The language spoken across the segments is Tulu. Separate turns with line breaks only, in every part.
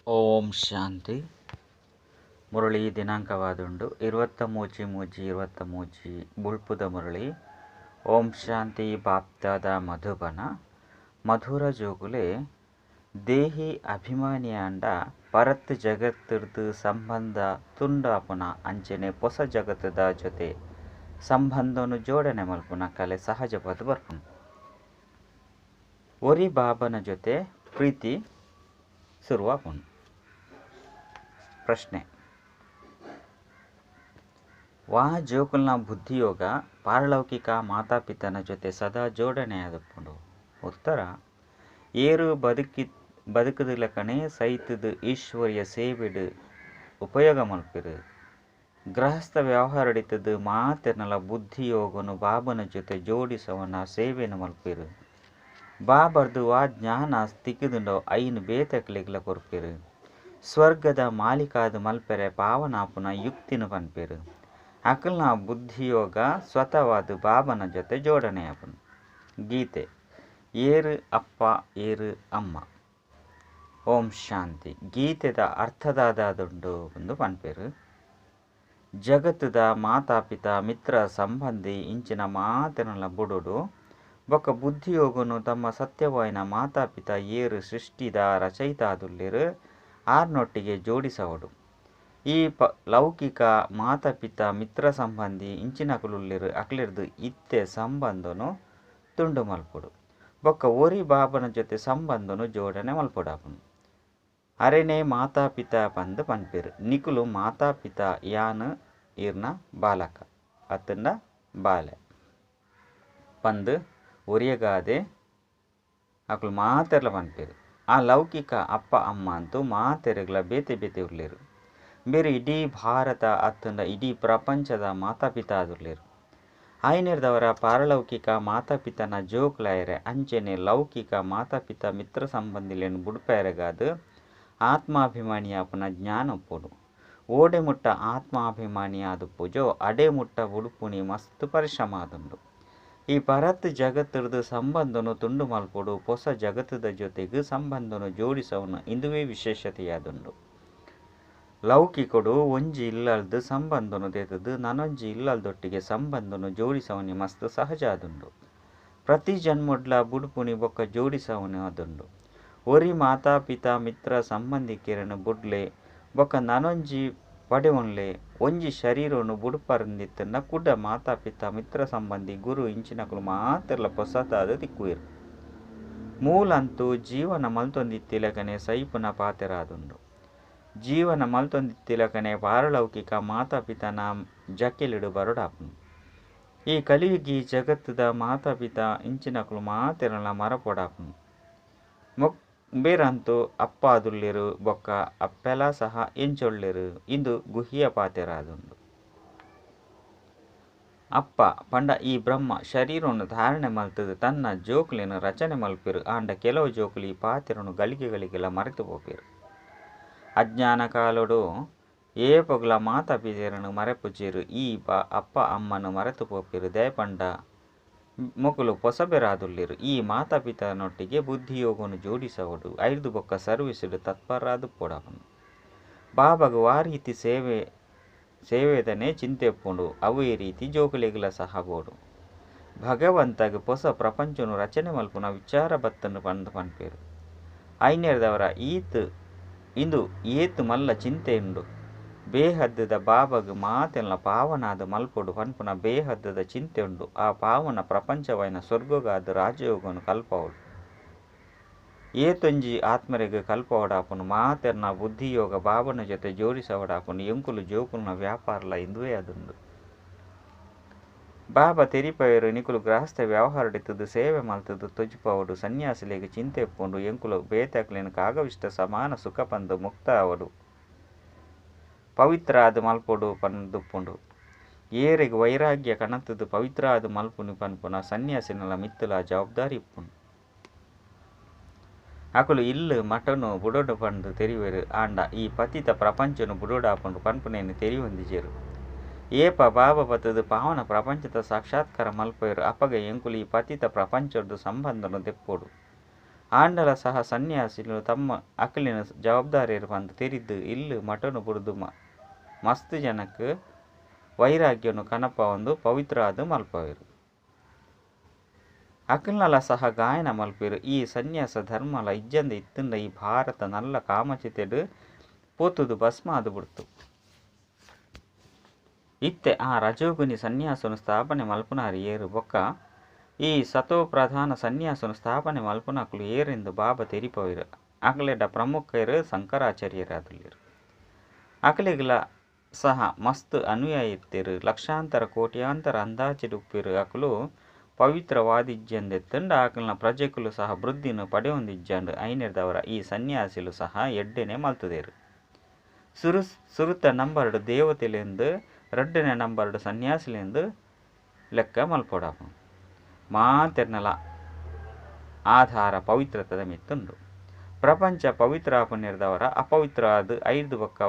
ಓಂ ಶಾಂತಿ. ಮುರಳಿ ದಿನಾಂಕವಾದುಂಡು 23/3/23 ಬುಳ್ಪುದ ಮುರಳಿ. ಓಂ ಶಾಂತಿ. ಬಾಪ್ದಾದ ಮಧುಬನ ಮಧುರ ಜೋಗುಲೆ ದೇಹಿ ಅಭಿಮಾನಿಯಾಂಡ ಪರತ್ ಜಗತ್ತಿರ್ದು ಸಂಬಂಧ ತುಂಡಾಪುನ ಅಂಚನೆ ಹೊಸ ಜಗತ್ತದ ಜೊತೆ ಸಂಬಂಧನು ಜೋಡಣೆ ಮಲ್ಪುನ ಕಲೆ ಸಹಜವಾದ ಬರ್ಪುನು. ಒರಿ ಬಾಬನ ಜೊತೆ ಪ್ರೀತಿ ಶುರುವಾಪುನು. ಪ್ರಶ್ನೆ: ವಾ ಜೋಕುಲ್ನ ಬುದ್ಧಿಯೋಗ ಪಾರಲೌಕಿಕ ಮಾತಾಪಿತನ ಜೊತೆ ಸದಾ ಜೋಡಣೆಯಾದಪ್ಪುಂಡು? ಉತ್ತರ: ಏರು ಬದುಕುದಿಲಕನೆ ಸೈತದ ಈಶ್ವರ್ಯ ಸೇವೆಡು ಉಪಯೋಗ ಮಲ್ಪಿರು. ಗೃಹಸ್ಥ ವ್ಯವಹಾರಡಿತದ ಮಾತೆರ್ನಲ ಬುದ್ಧಿಯೋಗನು ಬಾಬನ ಜೊತೆ ಜೋಡಿಸವನ ಸೇವೆನು ಮಲ್ಪಿರು. ಬಾಬರ್ದು ವಾ ಜ್ಞಾನ ತಿಕ್ಕಿದುಂಡೋ ಐನು ಬೇತಕ್ಲೆಗ್ಲ ಕೊರ್ಪಿರು. ಸ್ವರ್ಗದ ಮಾಲೀಕಾದ ಮಲ್ಪೆರೆ ಪಾವನಾಪುನ ಯುಕ್ತಿನ ಪನ್ಪೆರು. ಅಕಲ್ನ ಬುದ್ಧಿಯೋಗ ಸ್ವತಃವಾದ ಬಾಬನ ಜೊತೆ ಜೋಡಣೆಯಾಪುನು. ಗೀತೆ: ಏರು ಅಪ್ಪ ಏರು ಅಮ್ಮ. ಓಂ ಶಾಂತಿ. ಗೀತೆದ ಅರ್ಥದಾದುಂಡು ಎಂದು ಪನ್ಪೆರು. ಜಗತ್ತದ ಮಾತಾಪಿತ ಮಿತ್ರ ಸಂಬಂಧಿ ಇಂಚಿನ ಮಾತೆರ್ನಲ ಬುಡುಡು ಬೊಕ್ಕ ಬುದ್ಧಿಯೋಗನು ತಮ್ಮ ಸತ್ಯವಾಯಿನ ಮಾತಾಪಿತ ಏರು ಸೃಷ್ಟಿದ ರಚಯಿತಾದುಲ್ಲೆರು ಆರ್ನೊಟ್ಟಿಗೆ ಜೋಡಿಸವಡು. ಈ ಲೌಕಿಕ ಮಾತಾಪಿತ ಮಿತ್ರ ಸಂಬಂಧಿ ಇಂಚಿನಕುಲುಲ್ಲೆರು ಅಕ್ಲೆರ್ದು ಇತ್ತೆ ಸಂಬಂಧನು ತುಂಡು ಮಲ್ಪುಡು. ಬೊಕ್ಕ ಒರಿ ಬಾಬನ ಜೊತೆ ಸಂಬಂಧನು ಜೋಡಣೆ ಮಲ್ಪುಡಾಪುನು. ಅರೆನೆ ಮಾತಾಪಿತ ಪಂದ್ ಪನ್ಪೆರು. ನಿಕುಲು ಮಾತಾಪಿತ ಯಾನ್ ಈರ್ನ ಬಾಲಕ ಅತ್ತಂಡ ಬಾಲೆ ಪಂದ್ ಒರಿಯಗಾದೆ ಅಕುಲು ಮಾತೆರ್ಲ ಪನ್ಪೆರು. ಆ ಲೌಕಿಕ ಅಪ್ಪ ಅಮ್ಮ ಅಂತೂ ಮಾತೆರೆಗ್ಲ ಬೇತೆ ಬೇತೆ ಉಲ್ಲೆರು. ಬೇರೆ ಇಡೀ ಭಾರತ ಅತ್ತಂಡ ಇಡೀ ಪ್ರಪಂಚದ ಮಾತಾಪಿತ ಆದುಲ್ಲೆರು. ಆಯ್ನೆರ್ದವರ ಪಾರಲೌಕಿಕ ಮಾತಾಪಿತನ ಜೋಕ್ಲಾಯರೆ ಅಂಚನೆ ಲೌಕಿಕ ಮಾತಾಪಿತ ಮಿತ್ರ ಸಂಬಂಧಿಲೇನು ಬುಡ್ಪೆರೆಗಾದು ಆತ್ಮಾಭಿಮಾನಿಯಾಪುನ ಜ್ಞಾನ ಉಪ್ಪುಡು. ಓಡೆ ಮುಟ್ಟ ಆತ್ಮಾಭಿಮಾನಿ ಆದುಪ್ಪುಜೋ ಅಡೆ ಮುಟ್ಟ ಬುಡುಪುಣಿ ಮಸ್ತ್ ಪರಿಶ್ರಮ ಆದುಂಡು. ಈ ಪರತ್ ಜಗತ್ತಿರ್ದು ಸಂಬಂಧನು ತುಂಡು ಮಲ್ಪುಡು ಹೊಸ ಜಗತ್ತದ ಜೊತೆಗೆ ಸಂಬಂಧನು ಜೋಡಿಸವನು ಇಂದುವೇ ವಿಶೇಷತೆಯಾದುಂಡು. ಲೌಕಿಕೊಡು ಒಂಜಿ ಇಲ್ಲಲ್ದು ಸಂಬಂಧನು ದೇತದು ನನೊಂಜಿ ಇಲ್ಲಲ್ದೊಟ್ಟಿಗೆ ಸಂಬಂಧನು ಜೋಡಿಸವನಿ ಮಸ್ತ್ ಸಹಜ ಆದುಂಡು. ಪ್ರತಿ ಜನ್ಮೊಡ್ಲ ಬುಡುಪುಣಿ ಬೊಕ್ಕ ಜೋಡಿಸವನು ಆದುಂಡು. ಒರಿ ಮಾತಾಪಿತ ಮಿತ್ರ ಸಂಬಂಧಿಕೆರನು ಬುಡ್ಲೆ ಬೊಕ್ಕ ನನೊಂಜಿ ಪಡೆವೊನ್ಲೆ ಒಂಜಿ ಶರೀರನು ಬುಡುಪರಂದಿತ್ತನ್ನ ಕುಡ ಮಾತಾಪಿತ ಮಿತ್ರ ಸಂಬಂಧಿ ಗುರು ಇಂಚಿನಕುಲು ಮಾತೆರ್ಲ ಪೊಸತಾದ ತಿಕ್ಕುವೆರು. ಮೂಲಂತೂ ಜೀವನ ಮಲ್ತೊಂದಿತ್ತಿಲಕನೆ ಸೈಪುನ ಪಾತೆರಾದುಂಡು. ಜೀವನ ಮಲ್ತೊಂದಿತ್ತಿಲಕನೆ ಪಾರಲೌಕಿಕ ಮಾತಾಪಿತನ ಜಕೆಲಿಡು ಬರಡಾಪುನು. ಈ ಕಲಿಯುಗಿ ಜಗತ್ತದ ಮಾತಾಪಿತ ಇಂಚಿನಕುಲು ಮಾತೆರ್ಲ ಮರಪೊಡಾಪುನು. ಬೇರಂತೂ ಅಪ್ಪಾದುಲ್ಲೆರು ಬೊಕ್ಕ ಅಪ್ಪೆಲ ಸಹ ಎಂಚೊಳ್ಳೆರು ಇಂದು ಗುಹಿಯ ಪಾತೆರಾದುಂಡು. ಅಪ್ಪ ಪಂಡ ಈ ಬ್ರಹ್ಮ ಶರೀರವನ್ನು ಧಾರಣೆ ಮಲ್ತದು ತನ್ನ ಜೋಕುಲೆನು ರಚನೆ ಮಲ್ಪೆರು. ಆಂಡ ಕೆಲವು ಜೋಕುಲು ಈ ಪಾತೆರನು ಗಳಿಗೆ ಗಳಿಗೆಲ್ಲ ಮರೆತು ಪೋಪೆರು. ಅಜ್ಞಾನ ಕಾಲೋಡು ಏಪೊಗ್ಲ ಮಾತಾಪಿತೆರನು ಮರೆಪುಜೆರು. ಈ ಅಪ್ಪ ಅಮ್ಮನು ಮರೆತು ಪೋಪೆರು. ದಯಪಂಡ ಮೊಕುಲು ಪೊಸಬೆರಾದುಲ್ಲೆರು. ಈ ಮಾತಾಪಿತನೊಟ್ಟಿಗೆ ಬುದ್ಧಿಯೋಗನು ಜೋಡಿಸವಡು. ಐರ್ದು ಬೊಕ್ಕ ಸರ್ವಿಸುಡು ತತ್ಪರಾದು ಪೋಡಾಪುನು. ಬಾಬಾಗು ಆ ರೀತಿ ಸೇವೆದನೆ ಚಿಂತೆ ಉಪ್ಪುಂಡು. ಅವೇ ರೀತಿ ಜೋಕುಲೆಗ್ಲ ಸಹ ಬೋಡು. ಭಗವಂತಗ್ ಹೊಸ ಪ್ರಪಂಚನು ರಚನೆ ಮಲ್ಪುನ ವಿಚಾರ ಬತ್ತನ್ನು ಪಂದ್ ಪನ್ಪೆರು. ಐನೆರ್ದವರ ಈತ್ ಇಂದು ಏತ್ ಮಲ್ಲ ಚಿಂತೆ ಉಂಡು. ಬೇಹದ್ದದ ಬಾಬಾಗ್ ಮಾತೆಲ್ಲ ಪಾವನಾದ ಮಲ್ಪೊಡು ಪನ್ಪುನ ಬೇಹದ್ದದ ಚಿಂತೆ ಉಂಡು. ಆ ಪಾವನ ಪ್ರಪಂಚವಾಯಿನ ಸ್ವರ್ಗಗಾದ ರಾಜಯೋಗನು ಕಲ್ಪವಡು. ಏತೊಂಜಿ ಆತ್ಮರೆಗ್ ಕಲ್ಪವಡಾಪುನು. ಮಾತೆರ್ನ ಬುದ್ಧಿಯೋಗ ಬಾಬನ ಜೊತೆ ಜೋಡಿಸವಡಾಪುನು. ಎಂಕುಲು ಜೋಕುಲ್ನ ವ್ಯಾಪಾರಲ ಇಂದುವೇ ಅದುಂಡು. ಬಾಬಾ ತೆರಿಪವೆರು ನಿಕುಲು ಗೃಹಸ್ಥ ವ್ಯವಹಾರಡಿತದು ಸೇವೆ ಮಲ್ತದು ತೊಜುಪವಡು. ಸನ್ಯಾಸಿಲೆಗ್ ಚಿಂತೆ ಉಪ್ಪುಂಡು. ಎಂಕುಲು ಬೇತಕ್ಲೆನ ಕಾಗವಿಷ್ಟ ಸಮಾನ ಸುಖ ಪಂದು ಮುಕ್ತ ಆವಡು ಪವಿತ್ರ ಆದ ಮಲ್ಪೊಡು ಪಂದುಪ್ಪುಂಡು. ಏರೆಗ್ ವೈರಾಗ್ಯ ಕಣತದು ಪವಿತ್ರ ಆದ ಮಲ್ಪುನು ಪನ್ಪುನ ಸನ್ಯಾಸಿನಲ ಮಿತ್ತಲ ಜವಾಬ್ದಾರಿ ಉಪ್ಪುಂಡು. ಅಕುಲು ಇಲ್ಲು ಮಠನು ಬುಡೋಡು ಪಂದು ತೆರಿವೆರು. ಆಂಡ ಈ ಪತಿತ ಪ್ರಪಂಚನು ಬುಡೋಡಾಪುಂಡು ಪನ್ಪುನೇನು ತೆರಿಯೊಂದಿಜೆರು. ಏಪ ಬಾಬಾ ಬತ್ತದು ಪಾವನ ಪ್ರಪಂಚದ ಸಾಕ್ಷಾತ್ಕಾರ ಮಲ್ಪೆರು. ಅಪಗ ಎಂಕುಲು ಈ ಪತಿತ ಪ್ರಪಂಚದ ಸಂಬಂಧನು ದೆಪ್ಪೊಡು. ಆಂಡಲ ಸಹ ಸನ್ಯಾಸಿಲು ತಮ್ಮ ಅಕಲಿನ ಜವಾಬ್ದಾರಿಯರು ಪಂದು ತೆರಿದು ಇಲ್ಲು ಮಠನು ಬುಡ್ದು ಮಸ್ತ್ ಜನಕ್ಕೆ ವೈರಾಗ್ಯನು ಕನಪ ಒಂದು ಪವಿತ್ರ ಆದ್ ಮಲ್ಪವೆರು. ಅಕಲ್ನಲ ಸಹ ಗಾಯನ ಮಲ್ಪೆರು. ಈ ಸನ್ಯಾಸ ಧರ್ಮಲ ಇಜ್ಜಂದೆ ಇತ್ತುಂಡ ಈ ಭಾರತ ನಲ್ಲ ಕಾಮಚಿತೆಡ್ ಪೋತುದು ಭಸ್ಮ ಆದ್ ಬುಡ್ತು. ಇತ್ತೆ ಆ ರಜೋಗುಣಿ ಸನ್ಯಾಸನು ಸ್ಥಾಪನೆ ಮಲ್ಪುನಾರ್ ಏರ್ ಬೊಕ್ಕ ಈ ಸತೋಪ್ರಧಾನ ಸನ್ಯಾಸನು ಸ್ಥಾಪನೆ ಮಲ್ಪುನಕುಲು ಏರೆಂದು ಬಾಬಾ ತೆರಿಪವೆರು. ಅಕಲೆಡ ಪ್ರಮುಖೆರ್ ಶಂಕರಾಚಾರ್ಯೆರಾದುಲ್ಲೆರ್. ಅಕಲೆಗ್ಲ ಸಹ ಮಸ್ತ್ ಅನುಯಾಯಿ ಇತ್ತೆರ್. ಲಕ್ಷಾಂತರ ಕೋಟ್ಯಾಂತರ ಅಂದಾಜಿಡ್ ಉಪ್ಪೆರ್. ಅಕುಲು ಪವಿತ್ರವಾದಿಜ್ಜಂದೆತ್ತುಂಡ ಅಕಲ್ನ ಪ್ರಜೆಕುಲು ಸಹ ವೃದ್ಧಿನ್ ಪಡೆಯೊಂದಿಜ್ಜಂಡ್. ಐನೆರ್ದಾವರ ಈ ಸನ್ಯಾಸಿಲು ಸಹ ಎಡ್ಡೆನೆ ಮಲ್ತುದೆರ್. ಸುರುತ ನಂಬರ್ಡ್ ದೇವತೆಲೆಂದ್ ರಡ್ಡನೇ ನಂಬರ್ಡ್ ಸನ್ಯಾಸಿಲೆಂದ್ ಲೆಕ್ಕ ಮಲ್ಪೊಡಾಪುಂಡು. ಮಾತೆರ್ನಲ ಆಧಾರ ಪವಿತ್ರತೆದ ಮಿತ್ತುಂಡು. ಪ್ರಪಂಚ ಪವಿತ್ರ ಆಪುನೆರ್ದಾವರ ಅಪವಿತ್ರ ಆದ್ ಐರ್ದ್ ಬೊಕ್ಕ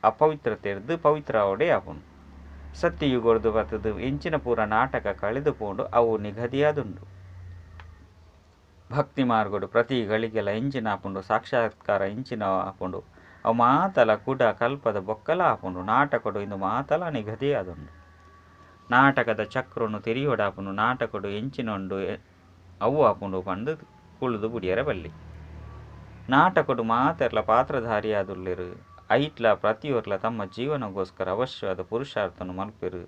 ಅಪವಿತ್ರತೆರ್ದ್ ಪವಿತ್ರ ಆವೊಡೇ ಆಪುಂಡು. ಸತ್ಯಯುಗೊಡ್ದು ಬತ್ತುದು ಎಂಚಿನ ಪೂರ ನಾಟಕ ಕಳೆದು ಪೋಂಡು ಅವು ನಿಗದಿಯಾದುಂಡು. ಭಕ್ತಿ ಮಾರ್ಗಡು ಪ್ರತಿ ಗಳಿಗೆಲ ಎಂಚಿನ ಆಪುಂಡು ಸಾಕ್ಷಾತ್ಕಾರ ಎಂಚಿನ ಆಪುಂಡು ಅವು ಮಾತಲ ಕುಡ ಕಲ್ಪದ ಬೊಕ್ಕಲ ಆಪುಂಡು. ನಾಟಕಡು ಇಂದು ಮಾತಲ ನಿಗದಿಯಾದುಂಡು. ನಾಟಕದ ಚಕ್ರನು ತೆರಿಯೊಡಾಪುಂಡು. ನಾಟಕಡು ಎಂಚಿನ ಉಂಡು ಅವು ಆಪುಂಡು ಪಂದ್ ಕುಳ್ಳುದು ಬುಡಿಯರೆ ಬಲ್ಲಿ. ನಾಟಕಡು ಮಾತೆರ್ಲ ಪಾತ್ರಧಾರಿಯಾದುಲ್ಲೆರ್. ಐಟ್ಲ ಪ್ರತಿಯೊರ್ಲ ತಮ್ಮ ಜೀವನಗೋಸ್ಕರ ಅವಶ್ಯವಾದ ಪುರುಷಾರ್ಥನು ಮಲ್ಪೆರು.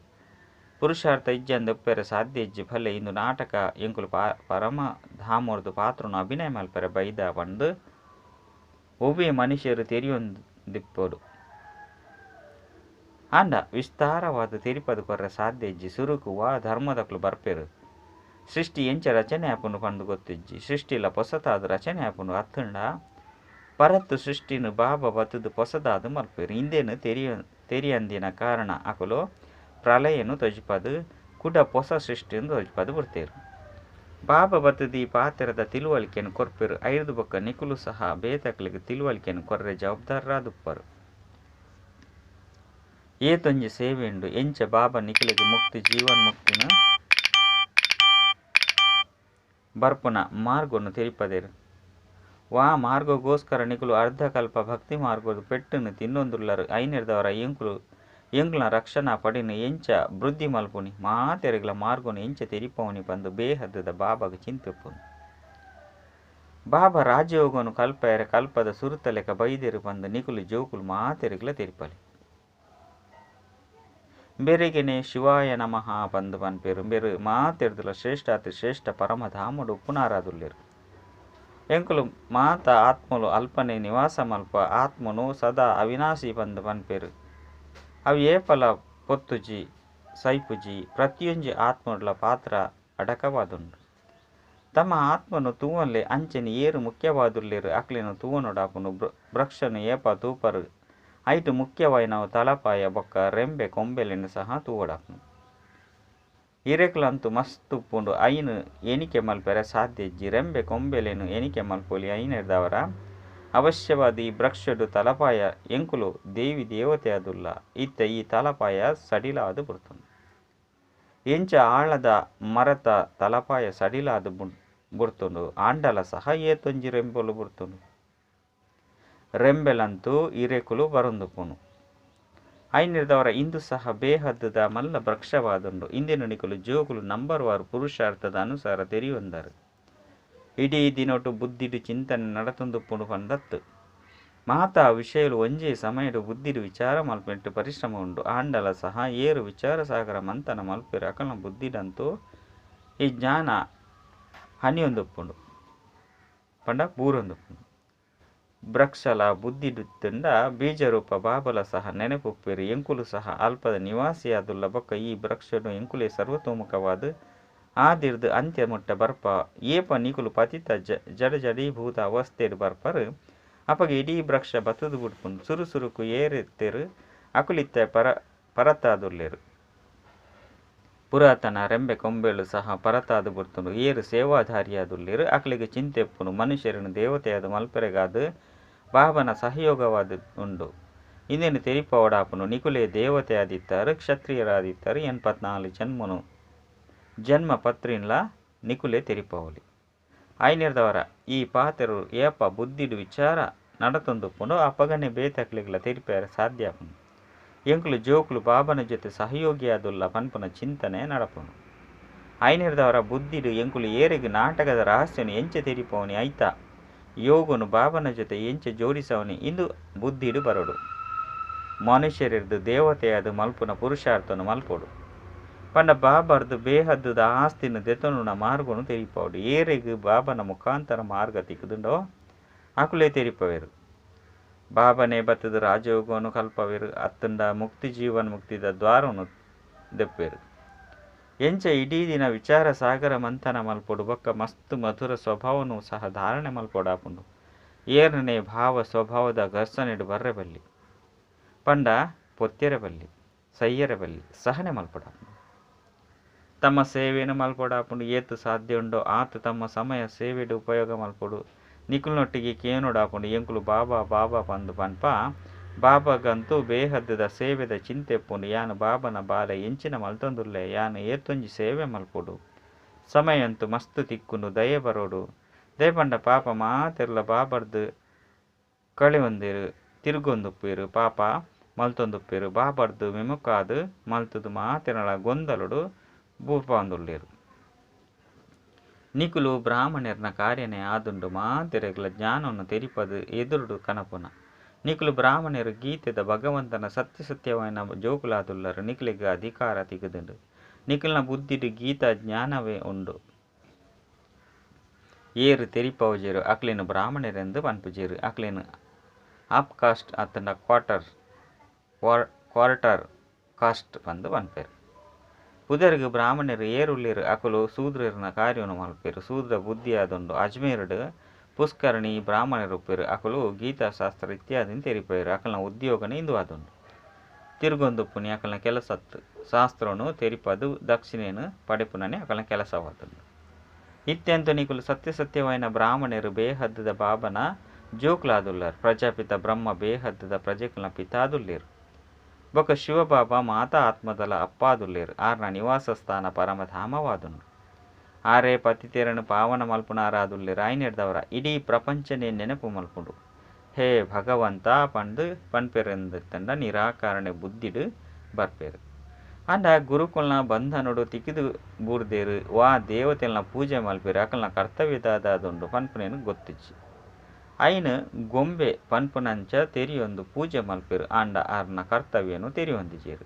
ಪುರುಷಾರ್ಥ ಇಜ್ಜಂದೆ ಉಪ್ಪೆರೆ ಸಾಧ್ಯ ಇಜ್ಜಿ. ಭಲೆ ಇಂದು ನಾಟಕ ಎಂಕುಲು ಪರಮ ಧಾಮೊರ್ದು ಪಾತ್ರನು ಅಭಿನಯ ಮಲ್ಪೆರೆ ಬೈದ ಪಂದ್ ಒವ್ವೇ ಮನುಷ್ಯರು ತೆರಿಯೊಂದಿಪ್ಪೊಡು. ಆಂಡ ವಿಸ್ತಾರವಾದ್ ತೆರಿಪದ್ ಕೊರ್ರೆ ಸಾಧ್ಯ ಇಜ್ಜಿ. ಸುರುಕು ವಾ ಧರ್ಮದಕುಲು ಬರ್ಪೆರ್. ಸೃಷ್ಟಿ ಎಂಚ ರಚನೆ ಆಪುಂಡು ಪಂದ್ ಗೊತ್ತಿಜ್ಜಿ. ಸೃಷ್ಟಿಲ ಪೊಸತಾದ್ ರಚನೆ ಆಪುಂಡು ಅತ್ತ್ಂಡ ಪರತ್ ಸೃಷ್ಟಿನ್ ಬಾಬಾ ಬತ್ತುದು ಪೊಸದಾದ್ ಮಲ್ಪೆರ್. ಇಂದೆನ್ ತೆರಿಯಂದಿನ ಕಾರಣ ಅಕುಲು ಪ್ರಳಯನ್ ತೊಜಿಪದ್ ಕುಡ ಪೊಸ ಸೃಷ್ಟಿನ್ ತೊಜಿಪದ್ ಬುಡ್ತೆರ್. ಬಾಬಾ ಬತ್ತುದು ಈ ಪಾತೆರದ ತಿಳುವಳಿಕೆನ್ ಕೊರ್ಪೆರ್. ಐರ್ದ್ ಬೊಕ್ಕ ನಿಕುಲು ಸಹ ಬೇತೆಕ್ಲೆಗ್ ತಿಳುವಳಿಕೆನ್ ಕೊರ್ರೆ ಜವಾಬ್ದಾರರಾದುಪ್ಪರು. ಏತೊಂಜಿ ಸೇವೆ ಉಂಡು. ಎಂಚ ಬಾಬಾ ನಿಕುಲೆಗ್ ಮುಕ್ತಿ ಜೀವನ್ಮುಕ್ತಿನ್ ಬರ್ಪುನ ಮಾರ್ಗೊನು ತೆರಿಪದೆರ್. ವಾ ಮಾರ್ಗಗೋಸ್ಕರ ನಿಕುಲು ಅರ್ಧಕಲ್ಪ ಭಕ್ತಿ ಮಾರ್ಗದ ಪೆಟ್ಟುನು ತಿನ್ನೊಂದುಲ್ಲರ್. ಐನೆರ್ದಾವರ ಎಂಕುಲು ಎಂಕ್ಲೆನ ರಕ್ಷಣಾ ಪಡೆನ್ ಎಂಚ ವೃದ್ಧಿ ಮಲ್ಪುನಿ ಮಾತೆರೆಗ್ಲ ಮಾರ್ಗೊನು ಎಂಚ ತೆರಿಪಾವುನಿ ಪಂದ್ ಬೇಹದ್ದ ಬಾಬಾಗ್ ಚಿಂತೆ ಉಪ್ಪುಂಡು. ಬಾಬಾ ರಾಜಯೋಗನು ಕಲ್ಪಾಯೆರೆ ಕಲ್ಪದ ಸುರುತ ಲೆಕ್ಕ ಬೈದೆರ್ ಪಂದ್ ನಿಕುಲು ಜೋಕುಲು ಮಾತೆರೆಗ್ಲ ತೆರಿಪಾಲೆ. ಬೆರೆಗೆನೆ ಶಿವಾಯ ನಮಃ ಪಂದ್ ಪನ್ಪೆರ್. ಬೆರು ಮಾತೆರ್ದಲ ಶ್ರೇಷ್ಠಾತಿ ಶ್ರೇಷ್ಠ ಪರಮಧಾಮಡು ಉಪ್ಪುನಾರಾದುಲ್ಲೆರ್. ಎಂಕುಲು ಮಾತ ಆತ್ಮಲು ಅಲ್ಪನೆ ನಿವಾಸ ಮಲ್ಪ ಆತ್ಮನು ಸದಾ ಅವಿನಾಶಿ ಪಂದ್ ಪನ್ಪೆರ್. ಅವು ಏಪಲ ಪೊತ್ತುಜಿ ಸೈಪುಜಿ. ಪ್ರತಿಯೊಂಜಿ ಆತ್ಮಡ್ಲ ಪಾತ್ರ ಅಡಕವಾದುಂಡು. ತಮ್ಮ ಆತ್ಮನು ತೂವೊನ್ಲೆ ಅಂಚನೆ ಏರ್ ಮುಖ್ಯವಾದುಲ್ಲೆರ್ ಅಕ್ಲೆನ್ ತೂವೊನೊಡಾಪುಂಡು. ವೃಕ್ಷನು ಏಪ ತೂಪರ್ ಐಟ್ ಮುಖ್ಯವಾಯಿನವು ತಳಪಾಯ ಬೊಕ್ಕ ರೆಂಬೆ ಕೊಂಬೆಲೆನ್ ಸಹ ತೂವೊಡಾಪುಂಡು. ಇರೆಕ್ಲಂತೂ ಮಸ್ತ್ ಉಪ್ಪುಂಡು. ಐನ್ ಎಣಿಕೆ ಮಲ್ಪೆರೆ ಸಾಧ್ಯ ಇಜ್ಜಿ. ರೆಂಬೆ ಕೊಂಬೆಲೆನ್ ಎಣಿಕೆ ಮಲ್ಪೊಲಿ. ಐನೆರ್ದಾವರ ಅವಶ್ಯವಾದ ಈ ವೃಕ್ಷಡ್ ತಳಪಾಯ ಎಂಕುಲು ದೇವಿ ದೇವತೆ ಆದುಲ್ಲ. ಇತ್ತೆ ಈ ತಳಪಾಯ ಸಡಿಲಾದ್ ಬುಡ್ತುಂಡು. ಎಂಚ ಆಳದ ಮರತ ತಳಪಾಯ ಸಡಿಲಾದ್ ಬುಡ್ತುಂಡು ಆಂಡಲ ಸಹ ಏತೊಂಜಿ ರೆಂಬೆಲು ಬುಡ್ತುಂಡು. ರೆಂಬೆಲಂತೂ ಇರೆಕುಲು ಬರೊಂದುಪ್ಪುಂಡು. ಐನೆರ್ದಾವರ ಇಂದು ಸಹ ಬೇಹದ್ದುದ ಮಲ್ಲ ವೃಕ್ಷವಾದುಂಡು. ಇಂದೆನ್ ನಿಕುಲು ಜೋಕುಲು ನಂಬರ್ ವಾರ್ ಪುರುಷಾರ್ಥದ ಅನುಸಾರ ತೆರಿಯೊಂದರ್. ಇಡೀ ದಿನೊಟು ಬುದ್ಧಿಡ್ ಚಿಂತನೆ ನಡತೊಂದುಪ್ಪುಂಡು ಪಂದತ್ತು. ಮಾತಾ ವಿಷಯಲು ಒಂಜೇ ಸಮಯಡ್ ಬುದ್ಧಿಡ್ ವಿಚಾರ ಮಲ್ಪುನೆಟ್ ಪರಿಶ್ರಮ ಉಂಡು. ಆಂಡಲ ಸಹ ಏರ್ ವಿಚಾರ ಸಾಗರ ಮಂಥನ ಮಲ್ಪೆರ್ ಅಕಲ್ನ ಬುದ್ಧಿಡಂತೂ ಈ ಜ್ಞಾನ ಹನಿಯೊಂದುಪ್ಪುಂಡು ಪಂಡ ಬೂರೊಂದುಪ್ಪುಂಡು. ವೃಕ್ಷಲ ಬುದ್ಧಿಡಿತ್ತುಂಡ ಬೀಜರೂಪ ಬಾಬಲ ಸಹ ನೆನಪುಪ್ಪೆರ್. ಎಂಕುಲು ಸಹ ಅಲ್ಪದ ನಿವಾಸಿಯಾದುಲ್ಲ ಬೊಕ್ಕ ಈ ವೃಕ್ಷನು ಎಂಕುಲೇ ಸರ್ವತೋಮುಖವಾದ್ ಆದಿರ್ದ್ ಅಂತ್ಯ ಮುಟ್ಟ ಬರ್ಪ. ಏಪ ನಿಕುಲು ಪತಿತ ಜಡ ಜಡೀಭೂತ ಅವಸ್ಥೆಡ್ ಬರ್ಪರ್ ಅಪಗ ಇಡೀ ವೃಕ್ಷ ಬತ್ತುದು ಬುಡ್ಪುಂಡು. ಸುರು ಸುರುಕು ಏರಿತ್ತೆರ್ ಅಕುಲಿತ್ತೆ ಪರತಾದುಲ್ಲೆರ್. ಪುರಾತನ ರೆಂಬೆ ಕೊಂಬೆಲು ಸಹ ಪರತಾದ್ ಬುಡ್ತುಂಡು. ಏರ್ ಸೇವಾಧಾರಿಯಾದುಲ್ಲೆರ್ ಅಕ್ಲೆಗ್ ಚಿಂತೆ ಉಪ್ಪುಂಡು. ಮನುಷ್ಯರೆನ್ ದೇವತೆಯಾದ್ ಮಲ್ಪೆರೆಗಾದ್ ಬಾಬನ ಸಹಯೋಗವಾದ್ ಉಂಡು. ಇಂದೆನ್ ತೆರಿಪಾವೊಡಾಪುಂಡು. ನಿಕುಲೇ ದೇವತೆ ಆದಿತ್ತಾರೆ ಕ್ಷತ್ರಿಯರಾದಿತ್ತಾರೆ 84 ಜನ್ಮನು ಜನ್ಮ ಪತ್ರಿನ್ಲ ನಿಕುಲೇ ತೆರಿಪಾವೊಲಿ. ಐನೆರ್ದವರ ಈ ಪಾತೆರು ಏಪ ಬುದ್ಧಿಡು ವಿಚಾರ ನಡತೊಂದುಪ್ಪುಂಡು ಅಪಗನೆ ಬೇತಕ್ಲೆಗ್ಲ ತೆರಿಪೆರೆ ಸಾಧ್ಯ ಆಪುಂಡು. ಎಂಕುಲು ಜೋಕುಲು ಬಾಬನ ಜೊತೆ ಸಹಯೋಗಿಯಾದುಲ್ಲ ಪನ್ಪುನ ಚಿಂತನೆ ನಡಪುಂಡು. ಐನೆರ್ದವರ ಬುದ್ಧಿಡು ಎಂಕುಲು ಏರೆಗ್ ನಾಟಕದ ರಹಸ್ಯನು ಎಂಚ ತೆರಿಪವನಿ ಐತ ಯೋಗನು ಬಾಬನ ಜೊತೆ ಎಂಚ ಜೋಡಿಸವನಿ ಇಂದು ಬುದ್ಧಿಡು ಬರಡು. ಮನುಷ್ಯರೆರ್ದು ದೇವತೆಯಾದ ಮಲ್ಪುನ ಪುರುಷಾರ್ಥನು ಮಲ್ಪೊಡು. ಪಂಡ ಬಾಬರ್ದು ಬೇಹದ್ದುದ ಆಸ್ತಿನ ದೆತೊನುನ ಮಾರ್ಗನು ತೆರಿಪವಡು. ಏರೆಗ್ ಬಾಬನ ಮುಖಾಂತರ ಮಾರ್ಗ ತಿಕ್ಕುದುಂಡೋ ಅಕುಲೇ ತೆರಿಪವೇರು. ಬಾಬನೇ ಬತ್ತದ ರಾಜಯೋಗನು ಕಲ್ಪವೇರು ಅತ್ತಂಡ ಮುಕ್ತಿ ಜೀವನ್ ಮುಕ್ತಿದ ದ್ವಾರನು ದೆಪ್ಪೇರು. ಎಂಚ ಇಡೀ ದಿನ ವಿಚಾರ ಸಾಗರ ಮಂಥನ ಮಲ್ಪೊಡು ಬೊಕ್ಕ ಮಸ್ತ್ ಮಧುರ ಸ್ವಭಾವನು ಸಹ ಧಾರಣೆ ಮಲ್ಪೊಡಾಪುಂಡು. ಏರನೇ ಭಾವ ಸ್ವಭಾವದ ಘರ್ಷಣೆಡು ಬರ್ರೆ ಬಲ್ಲಿ ಪಂಡ ಪೊತ್ತೆರೆ ಬಲ್ಲಿ ಸೈಯರೆ ಬಲ್ಲಿ ಸಹನೆ ಮಲ್ಪೊಡಾಪುಂಡು. ತಮ್ಮ ಸೇವೆಯನ್ನು ಮಲ್ಪೊಡಾಪುಂಡು. ಏತು ಸಾಧ್ಯ ಉಂಡೋ ಆತು ತಮ್ಮ ಸಮಯ ಸೇವೆಡು ಉಪಯೋಗ ಮಲ್ಪೊಡು. ನಿಕುಲ್ನೊಟ್ಟಿಗೆ ಕೇನೋಡಾಪುಂಡು ಎಂಕುಲು ಬಾಬಾ ಬಾಬಾ ಪಂದು ಪನ್ಪ ಬಾಬಾಗಂತೂ ಬೇಹದ್ದುದ ಸೇವೆದ ಚಿಂತೆ ಪುಂಡು. ಯಾನು ಬಾಬನ ಬಾಲೆ ಎಂಚಿನ ಮಲ್ತೊಂದುಲ್ಲೆ, ಯಾನು ಏತೊಂಜಿ ಸೇವೆ ಮಲ್ಪೊಡು, ಸಮಯಂತೂ ಮಸ್ತ್ ತಿಕ್ಕುಂಡು, ದಯೆ ಬರೋಡು. ದಯಪಂಡ ಪಾಪ ಮಾತೆರ್ಲ ಬಾಬರ್ದು ಕಳೆಯೊಂದಿರು ತಿರುಗೊಂದುಪ್ಪೇರು ಪಾಪ ಮಲ್ತೊಂದುಪ್ಪೇರು ಬಾಬರ್ದು ವಿಮುಖಾದು ಮಲ್ತದು ಮಾತೆರಳ ಗೊಂದಲುಡು ಬೂರ್ಪಾಂದುಲ್ಲೇರು. ನಿಕುಲು ಬ್ರಾಹ್ಮಣರ್ನ ಕಾರ್ಯನೇ ಆದುಂಡು ಮಾತೆರೆಗ್ಲ ಜ್ಞಾನವನ್ನು ತೆರಿಪದು ಎದುರುಡು ಕನಪುನ. ನಿಕುಲು ಬ್ರಾಹ್ಮಣರು ಗೀತೆದ ಭಗವಂತನ ಸತ್ಯ ಸತ್ಯವಾಯಿನ ಜೋಕುಲಾದುಲ್ಲರು. ನಿಕುಲಿಗೆ ಅಧಿಕಾರ ತಿಗದುಂಡು. ನಿಕುಲ್ನ ಬುದ್ಧಿಡು ಗೀತಾ ಜ್ಞಾನವೇ ಉಂಡು. ಏರು ತೆರಿಪವುಜೇರು ಅಕ್ಲೇನು ಬ್ರಾಹ್ಮಣರೆಂದು ಪನ್ಪುಜೇರು. ಅಕ್ಲೇನು ಆಪ್ ಕಾಸ್ಟ್ ಅತ್ತಂಡ ಕ್ವಾರ್ಟರ್ ಕಾಸ್ಟ್ ಪಂದು ಪನ್ಪೇರು. ಪುದರ್ಗ್ ಬ್ರಾಹ್ಮಣರು ಏರುಲ್ಲೇರು ಅಕುಲು ಶೂದ್ರರ್ನ ಕಾರ್ಯವನ್ನು ಮಲ್ಪೇರು. ಶೂದ್ರ ಬುದ್ಧಿ ಆದುಂಡು. ಅಜ್ಮೇರುಡು ಪುಷ್ಕರಣಿ ಬ್ರಾಹ್ಮಣರು ಉಪ್ಪೇರು. ಅಕುಲು ಗೀತಾಶಾಸ್ತ್ರ ಇತ್ಯಾದಿನ ತೆರಿಪೇರು. ಅಕಲ್ನ ಉದ್ಯೋಗನೇ ಇಂದು ಆದುಂಡು. ತಿರುಗೊಂದುಪ್ಪುನಿ ಅಕಲ್ನ ಕೆಲಸತ್ತು ಶಾಸ್ತ್ರನು ತೆರಿಪದು ದಕ್ಷಿಣೇನು ಪಡೆಪುನನೆ ಅಕಲ್ನ ಕೆಲಸವಾದುಂಡು. ಇತ್ಯಂತ ನಿಕುಲು ಸತ್ಯ ಸತ್ಯವಾಯಿನ ಬ್ರಾಹ್ಮಣರು ಬೇಹದ್ದುದ ಬಾಬನ ಜೋಕುಲಾದುಲ್ಲರು. ಪ್ರಜಾಪಿತ ಬ್ರಹ್ಮ ಬೇಹದ್ದುದ ಪ್ರಜೆಕುಲ್ನ ಪಿತಾದುಲ್ಲೇರು. ಬೊಕ ಶಿವಬಾಬಾ ಮಾತಾ ಆತ್ಮದಲ ಅಪ್ಪಾದುಲ್ಲೇರು. ಆರ್ನ ನಿವಾಸ ಸ್ಥಾನ ಪರಮಧಾಮವಾದುಂಡು. ಆರೇ ಪತಿತೇರನು ಪಾವನ ಮಲ್ಪುನಾರಾದುಲ್ಲೇರು. ಆಯ್ನೆಡ್ದವರ ಇಡೀ ಪ್ರಪಂಚನೇ ನೆನಪು ಮಲ್ಪುಂಡು. ಹೇ ಭಗವಂತ ಪಂದು ಪನ್ಪೆರೆಂದಿತ್ತಂಡ ನಿರಾಕಾರಣೆ ಬುದ್ಧಿಡು ಬರ್ಪೇರು. ಅಂಡ ಗುರುಕುಲ್ನ ಬಂಧನೋಡು ತಿಕ್ಕಿದು ಬೂರ್ದೇರು ವಾ ದೇವತೆಲ್ನ ಪೂಜೆ ಮಲ್ಪೇರು. ಅಕಲ್ನ ಕರ್ತವ್ಯದಾದುಂಡು ಪನ್ಪುನೇನು ಗೊತ್ತಿಜ್ಜಿ. ಐನು ಗೊಂಬೆ ಪನ್ಪುನಂಚ ತೆರಿಯೊಂದು ಪೂಜೆ ಮಲ್ಪೇರು. ಆಂಡ ಆರ್ನ ಕರ್ತವ್ಯನು ತೆರಿಯೊಂದಿಜೇರು.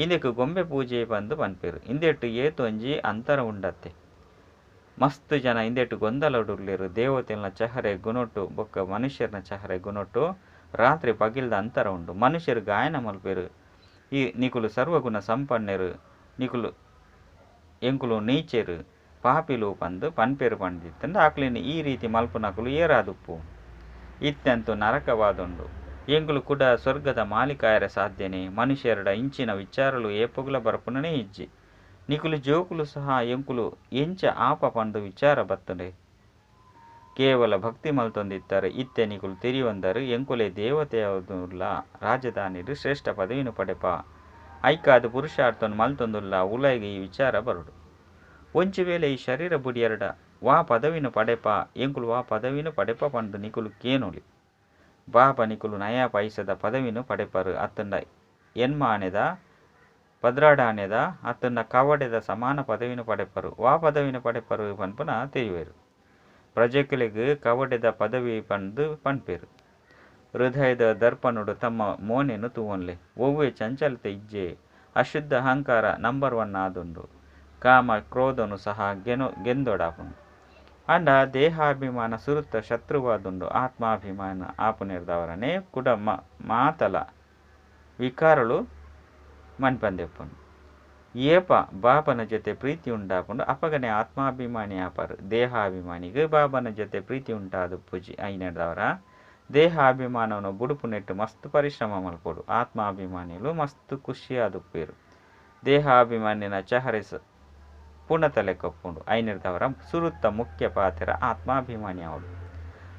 ಇಂದಕ್ಕೆ ಗೊಂಬೆ ಪೂಜೆ ಪಂದು ಪನ್ಪೇರು. ಇಂದೆಟ್ಟು ಏತೊಂಜಿ ಅಂತರ ಉಂಡತ್ತೆ. ಮಸ್ತ್ ಜನ ಇಂದೆಟ್ಟು ಗೊಂದಲಡುಲ್ಲೇರು. ದೇವತೆಲ್ನ ಚಹರೆ ಗುಣೊಟ್ಟು ಬೊಕ್ಕ ಮನುಷ್ಯರ್ನ ಚಹರೆ ಗುಣೊಟ್ಟು ರಾತ್ರಿ ಪಗಿಲ್ದ ಅಂತರ ಉಂಡು. ಮನುಷ್ಯರು ಗಾಯನ ಮಲ್ಪೇರು. ಈ ನಿಕುಲು ಸರ್ವಗುಣ ಸಂಪನ್ನೆರು, ನಿಕುಲು ಎಂಕುಲು ನೀಚೆರು ಪಾಪಿಲು ಪಂದು ಪನ್ಪೇರು ಪಂಡಿತ್ತಂಡ ಆಕ್ಲೇನು ಈ ರೀತಿ ಮಲ್ಪುನಕುಲು ಏರಾದುಪ್ಪು. ಇತ್ಯಂತೂ ನರಕವಾದುಂಡು. ಎಂಕುಲು ಕೂಡ ಸ್ವರ್ಗದ ಮಾಲೀಕಾಯರ ಸಾಧ್ಯನೆ. ಮನುಷ್ಯರಡ ಇಂಚಿನ ವಿಚಾರಲು ಏಪೊಗುಲ ಬರ್ಪುನನೇ ಇಜ್ಜಿ. ನಿಕುಲು ಜೋಕುಲು ಸಹ ಎಂಕುಲು ಎಂಚ ಆಪ ಪಂದು ವಿಚಾರ ಬತ್ತುಂಡೆ. ಕೇವಲ ಭಕ್ತಿ ಮಲ್ತೊಂದಿತ್ತಾರೆ. ಇತ್ತೆ ನಿಕುಲು ತೆರಿಯೊಂದರು ಎಂಕುಲೆ ದೇವತೆಯಾದುಲ್ಲ ರಾಜಧಾನಿಡು ಶ್ರೇಷ್ಠ ಪದವಿನು ಪಡೆಪ ಐಕಾದ ಪುರುಷಾರ್ಥವನ್ನು ಮಲ್ತೊಂದುಲ್ಲ. ಉಲೈಗೆ ಈ ವಿಚಾರ ಬರುಡು. ಒಂಚಿ ವೇಳೆ ಈ ಶರೀರ ಬುಡಿಯರಡ ವಾ ಪದವಿನು ಪಡೆಪ ಎಂಕುಲು ವಾ ಪದವಿನು ಪಡೆಪ ಪಂದು ನಿಕುಲು ಕೇನೊಲಿ. ಬಾಬಾ ನಿಕುಲು ನಯಾ ಪೈಸದ ಪದವಿನು ಪಡೆಪರು. ಅತ್ತಂಡ ಎನ್ಮಾನೆದ ಪದ್ರಾಡಾನೆದ ಅತ್ತಂಡ ಕವಡೆದ ಸಮಾನ ಪದವಿನು ಪಡೆಪರು. ವಾ ಪದವಿನು ಪಡೆಪರು ಪನ್ಪುನ ತೆರಿವೇರು. ಪ್ರಜೆಕುಲೆಗ್ ಕವಡೆದ ಪದವಿ ಪಂದು ಪನ್ಪೇರು. ಹೃದಯದ ದರ್ಪಣುಡು ತಮ್ಮ ಮೋನೆನು ತೂವೊನ್ಲೆ. ಒವ್ವೆ ಚಂಚಲತೆ ಇಜ್ಜೆ. ಅಶುದ್ಧ ಅಹಂಕಾರ ನಂಬರ್ 1 ಆದುಂಡು. ಕಾಮ ಕ್ರೋಧನು ಸಹ ಗೆಂದೊಡಾಪುಂಡು. ಅಂಡ ದೇಹಾಭಿಮಾನ ಸುರುತ್ತ ಶತ್ರುವಾದುಂಡು. ಆತ್ಮಾಭಿಮಾನ ಆಪುನೆರ್ದವರನೆ ಕುಡ ಮಾತಲ ವಿಕಾರಳು ಮನ್ಪಂದೆಪ್ಪುಂಡು. ಏಪ ಬಾಬನ ಜೊತೆ ಪ್ರೀತಿ ಉಂಡಾಪುಂಡು ಅಪಗನೆ ಆತ್ಮಾಭಿಮಾನಿ ಆಪರು. ದೇಹಾಭಿಮಾನಿಗೆ ಬಾಬನ ಜೊತೆ ಪ್ರೀತಿ ಉಂಟಾದ ಪೂಜೆ ಐನೆರ್ದವರ ದೇಹಾಭಿಮಾನವನ್ನು ಬುಡುಪುನೆಟ್ಟು ಮಸ್ತ್ ಪರಿಶ್ರಮ ಮಲ್ಪೊಡು. ಆತ್ಮಾಭಿಮಾನಿಲು ಮಸ್ತ್ ಖುಷಿಯಾದುಪ್ಪೇರು. ದೇಹಾಭಿಮಾನಿನ ಚಹರೆ ಪುಣತಲೆ ಕಪ್ಪುಂಡು. ಐನೆರ್ದವರ ಸುರುತ್ತ ಮುಖ್ಯ ಪಾತ್ರ ಆತ್ಮಾಭಿಮಾನಿ ಅವಳು.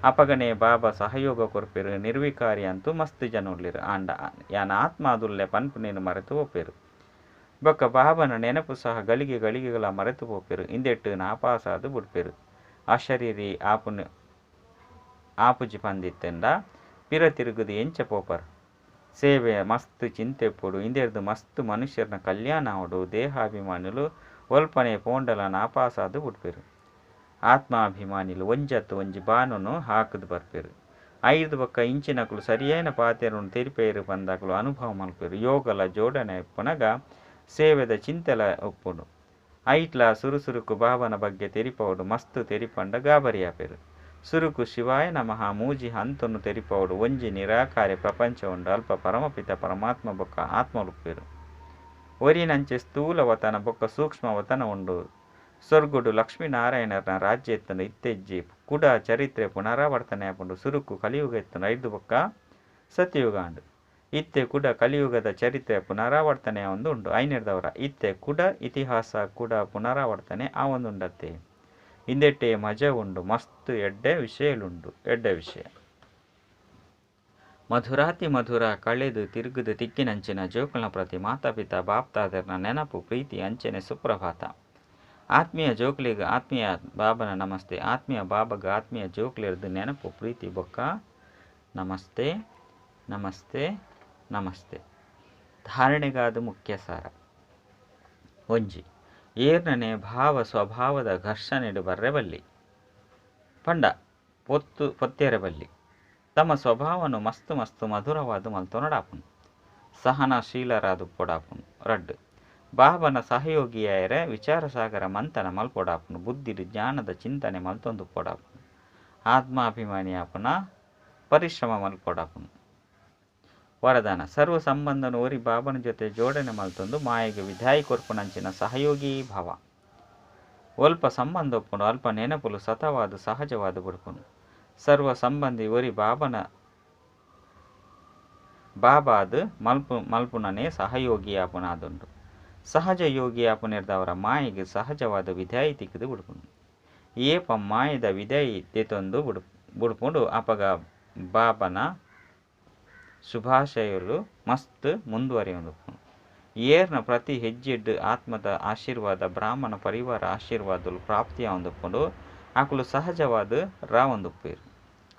ಅಪಗನೆ ಬಾಬಾ ಸಹಯೋಗ ಕೊರ್ಪೇರು. ನಿರ್ವಿಕಾರಿ ಅಂತೂ ಮಸ್ತ್ ಜನ ಉಲ್ಲೇರು. ಆಂಡ ಯಾನ ಆತ್ಮಾದುಲ್ಲೆ ಪನ್ಪುನೇನು ಮರೆತು ಪೋಪೇರು. ಬೊಕ್ಕ ಬಾಬನ ನೆನಪು ಸಹ ಗಳಿಗೆ ಗಳಿಗೆಗಳ ಮರೆತು ಪೋಪೇರು. ಇಂದೆಟ್ಟು ನಾಪಾಸಾದು ಬುಡ್ಪೇರು. ಅಶರೀರಿ ಆಪುನ ಆಪುಜಿ ಪಂದಿತ್ತ್ಂಡ ಪಿರ ತಿರುಗುದು ಎಂಚ ಪೋಪರ್? ಸೇವೆ ಮಸ್ತ್ ಚಿಂತೆ ಇಪ್ಪೊಡು ಇಂದೆರ್ದ್ ಮಸ್ತ್ ಮನುಷ್ಯೆರ್ನ ಕಲ್ಯಾಣ ಆವೊಡು. ದೇಹಾಭಿಮಾನಿಲು ಒಲ್ಪನೆ ಪೋಂಡಲ ನಾಪಾಸಾದ್ ಬುಡ್ಪೆರ್. ಆತ್ಮಾಭಿಮಾನಿಲು ಒಂಜತ್ತ್ ಒಂಜಿ ಬಾಣನ್ ಹಾಕ್ ದ್ ಬರ್ಪೆರ್. ಐರ್ದ್ ಬೊಕ್ಕ ಇಂಚಿನಕುಲು ಸರಿಯಾಯಿನ ಪಾತೆರನ್ ತೆರಿಪಾಯೆರ್ ಪಂದ್ ಅಕುಲು ಅನುಭವ ಮಲ್ಪುವೆರ್. ಯೋಗಲ ಜೋಡಣೆ ಇಪ್ಪುನಗ ಸೇವೆದ ಚಿಂತೆಲ ಉಪ್ಪುಂಡು. ಐಟ್ಲಾ ಸುರು ಸುರುಕು ಬಾಬಾನ ಬಗ್ಗೆ ತೆರಿಪಾವೊಡು ಮಸ್ತ್ ತೆರಿಪಾಂಡ ಗಾಬರಿ ಆಪೆರ್. ಸುರುಕು ಶಿವಾಯ ನಮಃ ಮೂಜಿ ಹಂತನ್ ತೆರಿಪಾವೊಡು. ಒಂಜಿ ನಿರಾಕಾರಿ ಪ್ರಪಂಚ ಉಂಡು ಅಲ್ಪ ಪರಮಪಿತ ಪರಮಾತ್ಮ ಬೊಕ್ಕ ಆತ್ಮಲು ಉಪ್ಪುವೆರ್. ಒರಿನಂಚ ಸ್ಥೂಲ ವತನ ಬೊಕ್ಕ ಸೂಕ್ಷ್ಮ ವತನ ಉಂಡು. ಸೊರ್ಗಡ್ ಲಕ್ಷ್ಮೀ ನಾರಾಯಣೆರ್ನ ರಾಜ್ಯ ಇತ್ತ್ಂಡ್ ಇತ್ತೆ ಇಜ್ಜಿ. ಕುಡ ಚರಿತ್ರೆ ಪುನರಾವರ್ತನೆ ಆಪುಂಡು. ಸುರುಕು ಕಲಿಯುಗ ಇತ್ತ್ಂಡ್ ಐರ್ದ್ ಬೊಕ್ಕ ಸತ್ಯಯುಗ ಆಂಡ್. ಇತ್ತೆ ಕುಡ ಕಲಿಯುಗದ ಚರಿತ್ರೆ ಪುನರಾವರ್ತನೆ ಆವೊಂದು ಉಂಡು. ಐನೆರ್ದಾವರ ಇತ್ತೆ ಕುಡ ಇತಿಹಾಸ ಕುಡ ಪುನರಾವರ್ತನೆ ಆವೊಂದುಂಡತ್ತೆ. ಇಂದೆಟೇ ಮಜಾ ಉಂಡು ಮಸ್ತ್ ಎಡ್ಡೆ ವಿಷಯಲುಂಡು ಎಡ್ಡೆ ವಿಷಯ. ಮಧುರಾತಿ ಮಧುರ ಕಳೆದ್ ತಿರ್ಗ್ದ್ ತಿಕ್ಕಿನಂಚಿನ ಜೋಕುಲ್ನ ಪ್ರತಿ ಮಾತಾ-ಪಿತಾ ಬಾಪ್ತಾದೆರ್ನ ನೆನಪು, ಪ್ರೀತಿ ಅಂಚನೆ ಸುಪ್ರಭಾತ. ಆತ್ಮೀಯ ಜೋಕುಲೆಗ್ ಆತ್ಮೀಯ ಬಾಬನ ನಮಸ್ತೆ. ಆತ್ಮೀಯ ಬಾಬಗ್ ಆತ್ಮೀಯ ಜೋಕುಲೆರ್ದ್ ನೆನಪು, ಪ್ರೀತಿ ಬೊಕ್ಕ ನಮಸ್ತೆ ನಮಸ್ತೆ ನಮಸ್ತೆ. ಧಾರಣೆಗಾದ್ ಮುಖ್ಯ ಸಾರ. ಒಂಜಿ. ಏರ್ನನೆ ಭಾವ ಸ್ವಭಾವದ ಘರ್ಷಣೆಡ್ ಬರ್ರೆ ಬಲ್ಲಿ. ಪಂಡ ಪೊತ್ತು ಪೊತ್ಯೆರೆ ಬಲ್ಲಿ. ತಮ್ಮ ಸ್ವಭಾವನ್ ಮಸ್ತ್ ಮಸ್ತ್ ಮಧುರವಾದ್ ಮಲ್ತೊನೊಡಾಪುಂಡು. ಸಹನಶೀಲರಾದ್ ಉಪ್ಪೊಡಾಪುಂಡು. ರಡ್ಡ್. ಬಾಬನ ಸಹಯೋಗಿಯಾಯೆರೆ ವಿಚಾರಸಾಗರ ಮಂಥನ ಮಲ್ಪೊಡಾಪುಂಡು. ಬುದ್ಧಿಡ್ ಜ್ಞಾನದ ಚಿಂತನೆ ಮಲ್ತೊಂದು ಉಪ್ಪೊಡಾಪುಂಡು. ಆತ್ಮಾಭಿಮಾನಿ ಆಪುನ ಪರಿಶ್ರಮ ಮಲ್ಪೊಡಾಪುಂಡು. ವರದಾನ, ಸರ್ವ ಸಂಬಂಧನ್ ಒರಿ ಬಾಬನ ಜೊತೆ ಜೋಡಣೆ ಮಲ್ತೊಂದು ಮಾಯೆಗ್ ವಿದಾಯ ಕೊರ್ಪುನಂಚಿನ ಸಹಯೋಗಿ ಭವ. ಒಲ್ಪ ಸಂಬಂಧ ಉಪ್ಪುಂಡು ಅಲ್ಪ ನೆನಪುಲು ಸತವಾದ್ ಸಹಜವಾದ್ ಬುಡ್ಪುಂಡು. ಸರ್ವ ಸಂಬಂಧಿ ಒರಿ ಬಾಬನ ಬಾಬಾದ್ ಮಲ್ಪು ಮಲ್ಪುನನೇ ಸಹಯೋಗಿ ಆಪುನಾದುಂಡು. ಸಹಜ ಯೋಗಿ ಆಪುನೆರ್ದಾವರ ಮಾಯೆಗ್ ಸಹಜವಾದ ವಿದಾಯ ತಿಕ್ಕುದು ಬುಡ್ಪುಂಡು. ಏಪ ಮಾಯೆದ ವಿದಾಯ ದೆತೊಂದು ಬುಡ್ ಬುಡ್ಪುಂಡು ಅಪಗ ಬಾಬನ ಶುಭಾಶಯಲು ಮಸ್ತ್ ಮುಂದುವರಿಯೊಂದುಪ್ಪುಂಡು. ಏರ್ನ ಪ್ರತಿ ಹೆಜ್ಜೆಡ್ ಆತ್ಮದ ಆಶೀರ್ವಾದ ಬ್ರಾಹ್ಮಣ ಪರಿವಾರ ಆಶೀರ್ವಾದಲು ಪ್ರಾಪ್ತಿ ಆವೊಂದುಪ್ಪುಂಡು ಅಕುಲು ಸಹಜವಾದ್ ರಾವೊಂದುಪ್ಪುವೆರ್.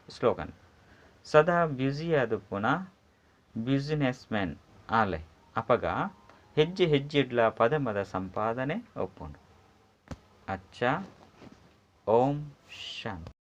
ಸ್ಲೋಗನ್ ಸದಾ ಬ್ಯುಸಿಯಾದುಪ್ಪುನ ಬ್ಯುಸಿನೆಸ್ ಮ್ಯಾನ್ ಆಲೆ ಅಪಗ ಹೆಜ್ಜೆ ಹೆಜ್ಜೆಡ್ಲ ಪದಮದ ಸಂಪಾದನೆ ಉಪ್ಪುಂಡು. ಅಚ್ಚಾ ಓಂ ಶಾಂತಿ.